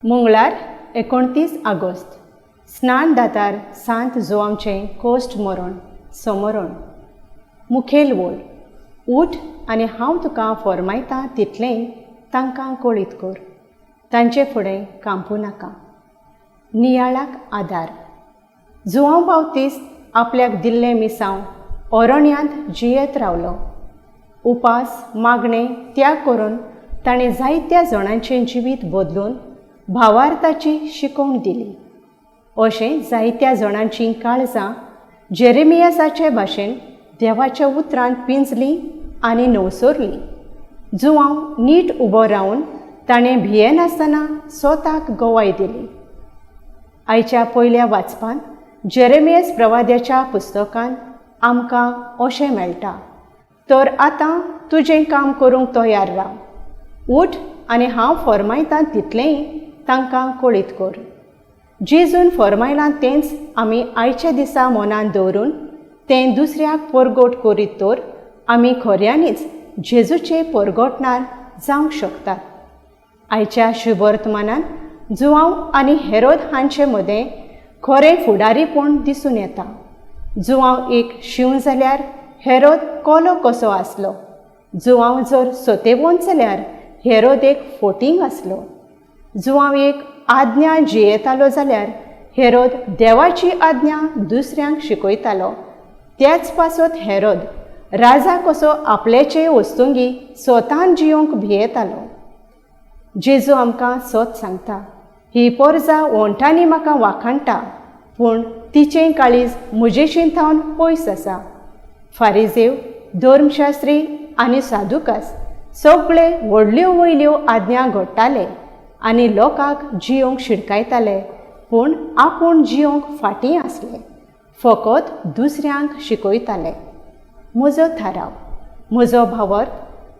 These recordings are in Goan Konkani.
मंगळार 29 आगोस्त, स्नान दातार सांत जुवांवचें कोश्ट मरण समरण. मुखेल वोल, उठ आनी हांव तुका फॉर्मायतां तितलेंय तांकां कळीत कर, तांचे फुडें कांपूं नाका. नियाळाक आदार. जुवांव बावतीस्त आपल्याक दिल्लें मिसांव ओरण्यांत जियेत रावलो. उपास मागणें त्याग करून ताणें जायत्या जाणांचें जिवीत बदलून भावार्थाची शिकवण दिली. अशें जायत्या जाणांचीं काळजां जेरेमियासाचे भाशेन देवाच्या उतरान पिंजलीं आनी नवसरलीं. जुवांव नीट उबो रावन ताणें भियेनासतना स्वताक गवाय दिली. आयच्या पयल्या वाचपान जेरेमियस प्रवाद्याच्या पुस्तकान आमकां अशें मेळटा, तर आतां तुजें काम करूंक तयार राव, उठ आनी हांव फॉर्मायतां तितलेंय तांकां कळीत कर. जेजून फॉर्मायलां तेंच आमी आयच्या दिसा मनान दवरून तें दुसऱ्याक परगट करीत तर आमी खऱ्यांनीच जेजूचे परगटणार जावंक शकतात. आयच्या शुभवर्तमानान जुवांव आनी हेरोद हांचे मदें खरें फुडारीपण दिसून येता. जुवांव एक शींव जाल्यार हेरोद कोलो कसो आसलो. जुवांव जर सोतेवंत जाल्यार हेरोद एक फोटींग आसलो. जुवांव एक आज्ञा जियेतालो जाल्यार हेरोद देवाची आज्ञा दुसऱ्यांक शिकयतालो. त्याच पासत हेरोद राजा कसो आपल्याचे वस्तुंगी स्वतान जियोंक भियेतालो. जेजू आमकां सत सांगता, ही पोरजा ओंठांनी म्हाका वाखाणटा, पूण तिचें काळीज म्हजेशीं थावन पयस आसा. फारिजेव, धर्मशास्त्री आनी साधुकास सगळे व्हडल्यो वयल्यो आज्ञा घडटाले आनी लोकांक जियोंक शिडकायताले, पूण आपूण जियोंक फाटीं आसले, फकत दुसऱ्यांक शिकयताले. म्हजो थाराव, म्हजो भावार्थ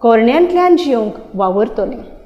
कोरण्यांतल्यान जियोंक वावुरतलें.